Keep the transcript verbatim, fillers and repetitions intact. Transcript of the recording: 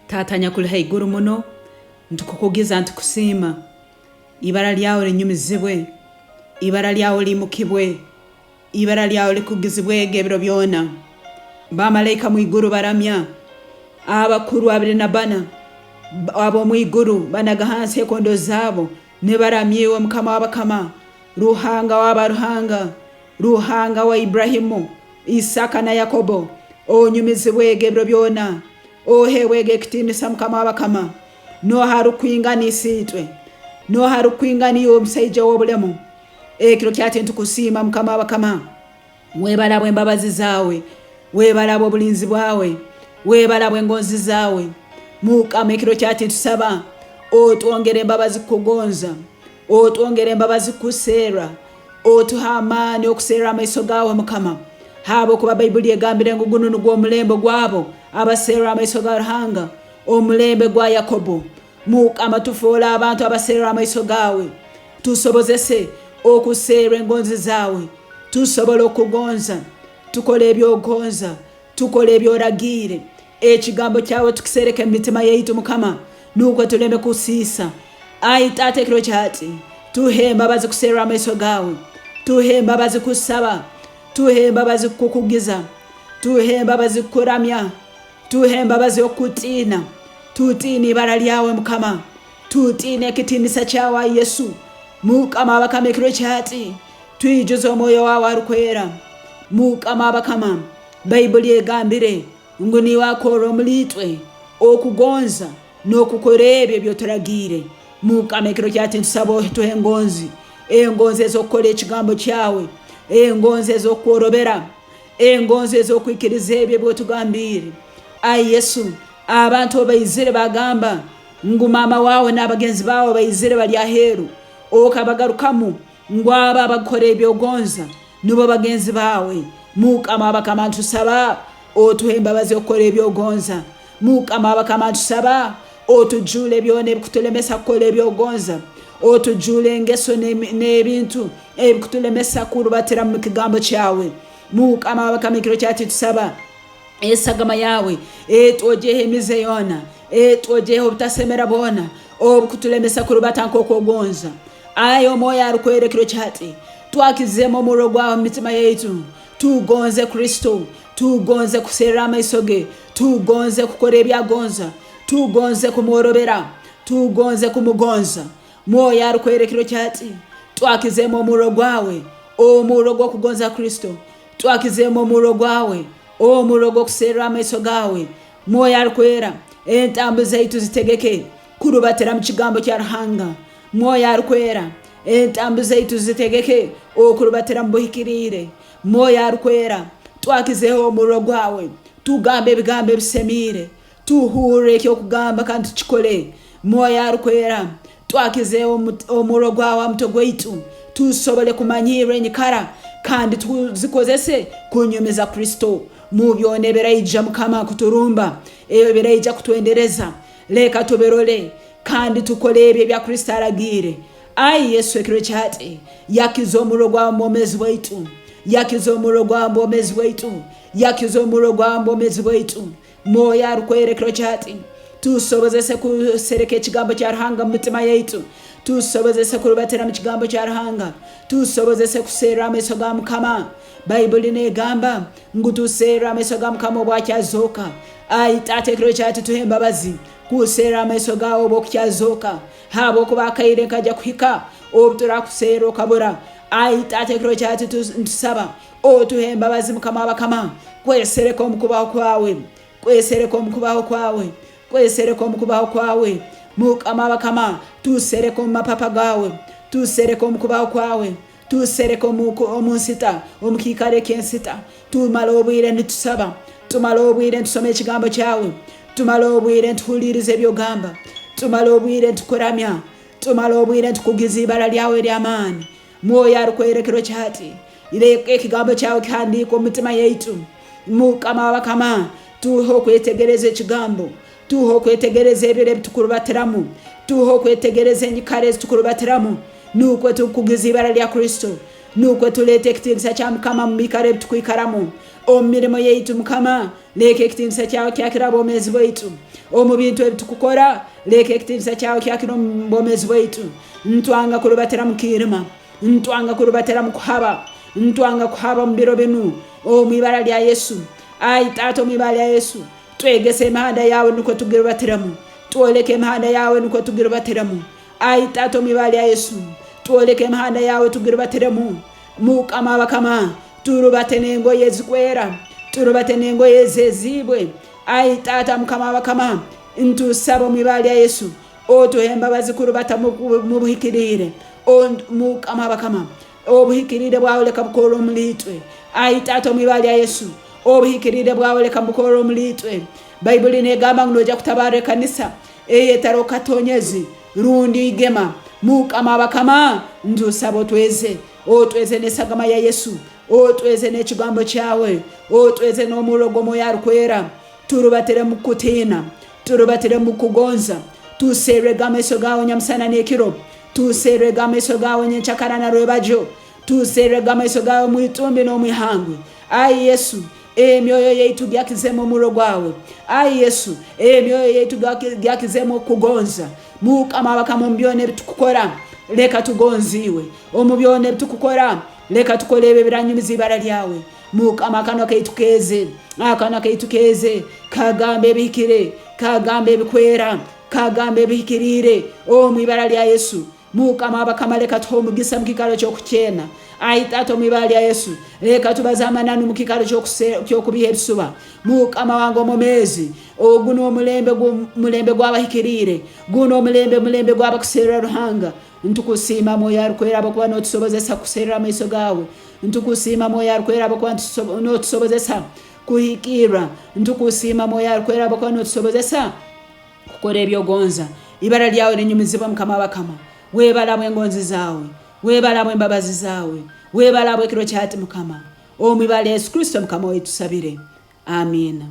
Taata anyakuli haiguru muno, nitukukugiza, nitukusiima. Ibara lyawe linyumizibwe, ibara lyawe limukibwe, ibara lyawe likugizibwege ebiro byona. Bamalaika mu iguru baramya, abakuru abiri na bana, ab'omu iguru banaga hansi ekondo zaabo, nibaramya iwe, Mukama w'abakama, Ruhanga w'abaruhanga, Ruhanga wa Iburahimu, Isaaka na Yakobo. Onyumizibwege ebiro byona, ohebwege ekitiinisa, Mukama w'abakama. Nooha arukukwingana, isiitwe? Nooha arukukwingana, iwe omusaija ow'obulemu? Ekiro kyati nitukusiima, Mukama w'abakama. Webale habw'embabazi zaawe, webale habw'obulinzi bwawe, webale habw'engonzi zaawe. Mukama, ekiro kyati ntusaba otwongere embabazi kukugonza, otwongere embabazi kukuserra, otuhe amaani okuserra amaiso gaawe, Mukama. Habwokuba Baibuli egambire ngu gunu nugwo omulembe gwabo abaserra amaiso ga Ruhanga, omulembe gwa Yakobo. Mukama, tufoole abantu abaserra amaiso gaawe. Tusobozese okuserra engonzi zaawe. Tusobole okugonza. Tukole eby'ogonza. Tukole eby'oragiire. Ekigambo kyawe tukisereke mu mitima yaitu, Mukama, nukwo tuleme kusiisa. Ai Taata, ekiro kyati, tuhe embabazi kuserra amaiso gaawe. Tuhe embabazi kusaba. Tuhe embabazi kukukugiza. Tuhe embabazi kukuramya. Tuhe embabazi okukutiina. Tutiine ibara lyawe, Mukama. Tutiine ekitiinisa kyawe, ai Yesu. Mukama w'abakama, ekiro kyati, twijuze omwoyo waawe arukwera. Mukama w'abakama, Baibuli egambire ngu niiwe akorra omuli itwe okugonza n'okukora ebyo eby'oturagiire. Mukama, ekiro kyati ntusaba otuhe engonzi, engonzi ez'okukora ekigambo kyawe, engonzi ez'okworobera, engonzi ez'okwikiriza ebyo ebi otugambiire. Ai Yesu, abantu obu baizire bagamba ngu maama waawe n'abagenzi baawe baizire bali aheeru, okabagarukamu ngu abo abakukora eby'ogonza nubo bagenzi baawe. Mukama w'abakama, ntusaba otuhe embabazi okukora eby'ogonza. Mukama w'abakama, ntusaba otujuule byona ebikutulemesa kukora eby'ogonza, otujuule engeso n'emi-, n'ebintu ebikutulemesa kurubatira mu kigambo kyawe. Mukama w'abakama, ekiro kyati tusaba esagama yawe etwogyeho emize yoona, etwogyeho obutasemera bwona obukutulemesa kurubata nk'oku ogonza. Ai Omwoyo Arukwera, ekiro kyati, twakizeemu omurro gwawe omu mitima yaitu, tugonze Kristo, tugonze kuserra amaiso ge, tugonze kukora ebi agonza, tugonze kumworobera, tugonze kumugonza. Mwoyo Arukwera, ekiro kyati, twakizeemu omurro gwawe, omurro gw'okugonza Kristo, twakizeemu omurro gwawe, omurro gw'okuserra amaiso gaawe. Mwoyo Arukwera, entambu zaitu zitegeke kurubatira mu kigambo kya Ruhanga. Mwoyo Arukwera, entambu zaitu zitegeke okurubatira mu buhikiriire. Mwoyo Arukwera, twakizeeho omurro gwawe, tugambe ebigambo ebisemiire, tuhurre eky'okugamba kandi tukikole. Mwoyo Arukwera, twakizeeho omu-, omurro gwawe ha mutwe gwaitu, tusobole kumanyirra enyikara kandi tuzikozese kunyumiza Kristo mu byona ebiraija, Mukama, kuturumba, ebiraija kutwendereza. Leka tubirole kandi tukole ebyo ebya Kristo aragiire. Ai Yesu, ekiro kyati, yakiza omurro gwawe omu bwomeezi bwaitu. Yakiza omurro gwawe omu bwomeezi bwaitu. Yakiza omurro gwawe omu bwomeezi bwaitu. Mwoyo Arukwera, ekiro kyati, tusobozese kusereka ekigambo kya Ruhanga mu mitima yaitu. Tusobozese kurubatira mu kigambo kya Ruhanga. Tusobozese kuserra amaiso ga Mukama. Baibuli negamba ngu tuserre amaiso ga Mukama obu akyazooka. Ai Taata, ekiro kyati, tuhe embabazi kuserra amaiso gaawe obu okukyazooka. Habwokuba akaire nikaija kuhika obu turakuserra okabura. Ai Taata, ekiro kyati, tu-, ntusaba otuhe embabazi, Mukama w'abakama, kwesereka omu kubaho kwawe. Kwesereka omu kubaho kwawe. Kwesereka omu kubaho kwawe. Mukama w'abakama, tusereka omu mapapa gaawe. Tusereka omu kubaho kwawe. Tusereka omu ku-, omu nsita, omu kiikaro eky'ensita. Tumara obwire nitusaba. Tumara obwire nitusoma ekigambo kyawe. Tumara obwire nituhuliiriza eby'ogamba. Tumara obwire nitukuramya. Tumara obwire nitukugiza ibara lyawe ery'amaani. Mwoyo Arukwera, ekiro kyati, leka ekigambo kyawe kihandiikwe omu mitima yaitu. Mukama w'abakama, tuhe okwetegereza ekigambo, tuhe okwetegereza ebiro ebitukurubatiramu, tuhe okwetegereza enyikara ezitukurubatiramu, nukwo tukugize ibara lya Kristo, nukwo tuleete ekitiinisa kya Mukama omu mikara ebitukwikaramu. Omu mirimo yaitu, Mukama, leka ekitiinisa kyawe kyakira obwomeezi bwaitu. Omu bintu ebi tukukora, leka ekitiinisa kyawe kyakira omu bwomeezi bwaitu. Ntwanga kurubatira mu kiirima. Ntwanga kurubatira mu kuhaba. Ntwanga kuhaba omu biro binu, omu ibara lya Yesu. Ai Taata, omu ibara lya Yesu, twegese emihanda yaawe nukwo tugirubatiremu. Twoleke emihanda yaawe nukwo tugirubatiremu. Ai Taata, omu ibara lya Yesu, twoleke emihanda yaawe tugirubatiremu. Mukama w'abakama, turubate n'engoye ezikwera, turubate n'engoye ezeziibwe. Ai Taata, Mukama w'abakama, ntusaba omu ibara lya Yesu, otuhe embabazi kurubata mu, mu buhikiriire. O, Mukama w'abakama, obuhikiriire bwawe leka bukorre omuli itwe. Ai Taata, omu ibara lya Yesu, obuhikiriire bwawe leka bukorre omuli itwe. Baibuli negamba ngu noija kutabarra ekanisa eyetaroho katonyezi rundi igema. Mukama w'abakama, ntusaba otweze, otweze n'esagama ya Yesu, otweze n'ekigambo kyawe, otweze n'omurro gw'Omwoyo Arukwera. Turubatire mu kukutiina, turubatire mu kukugonza. Tuserrege amaiso gaawe nyamusana n'ekiro, tuserrege amaiso gaawe nyenkyakara na rwebagyo, tuserrege amaiso gaawe omu itumbi n'omu ihangwe. Ai Yesu, emyoyo yaitu gyakizemu omurro gwawe. Ai Yesu, emyoyo yaitu gyaki-, gyakizemu okugonza. Mukama w'abakama, omu byona ebi tukukora, leka tugonze iwe. Omu byona ebi tukukora, leka tukole ebyo ebiranyumiza ibara lyawe. Mukama, akanwa kaitu keeze, akanwa kaitu keeze, kagambe ebihikire, kagambe ebikwera, kagambe ebihikiriire, omu ibara lya Yesu. Mukama w'abakama, leka tuhe omugisa mu kiikaro ky'okukyena. Ai Taata, omu ibara lya Yesu, leka tubaze amananu mu kiikaro ky'okuse-, ky'okubiha ebisuba. Mukama wange omwomeezi, ogu n'omulembe gu-, mulembe gw'abahikiriire. Gunu omulembe, mulembe gw'abakuserra Ruhanga. Ntukusiima, Mwoyo Arukwera, habwokuba nootusobozesa kuserra amaiso gaawe. Ntukusiima, Mwoyo Arukwera, habwokuba ntuso-, nootusobozesa kuhikirra. Ntukusiima, Mwoyo Arukwera, habwokuba nootusobozesa kukora eby'ogonza. Ibara lyawe linyumizibwe, Mukama w'abakama. Webale habw'engonzi zaawe. Webale habw'embabazi zaawe. Webale habw'ekiro kya hati, Mukama. Omu ibara lya Yesu Kristo, Mukama waitu, tusabire. Amiina.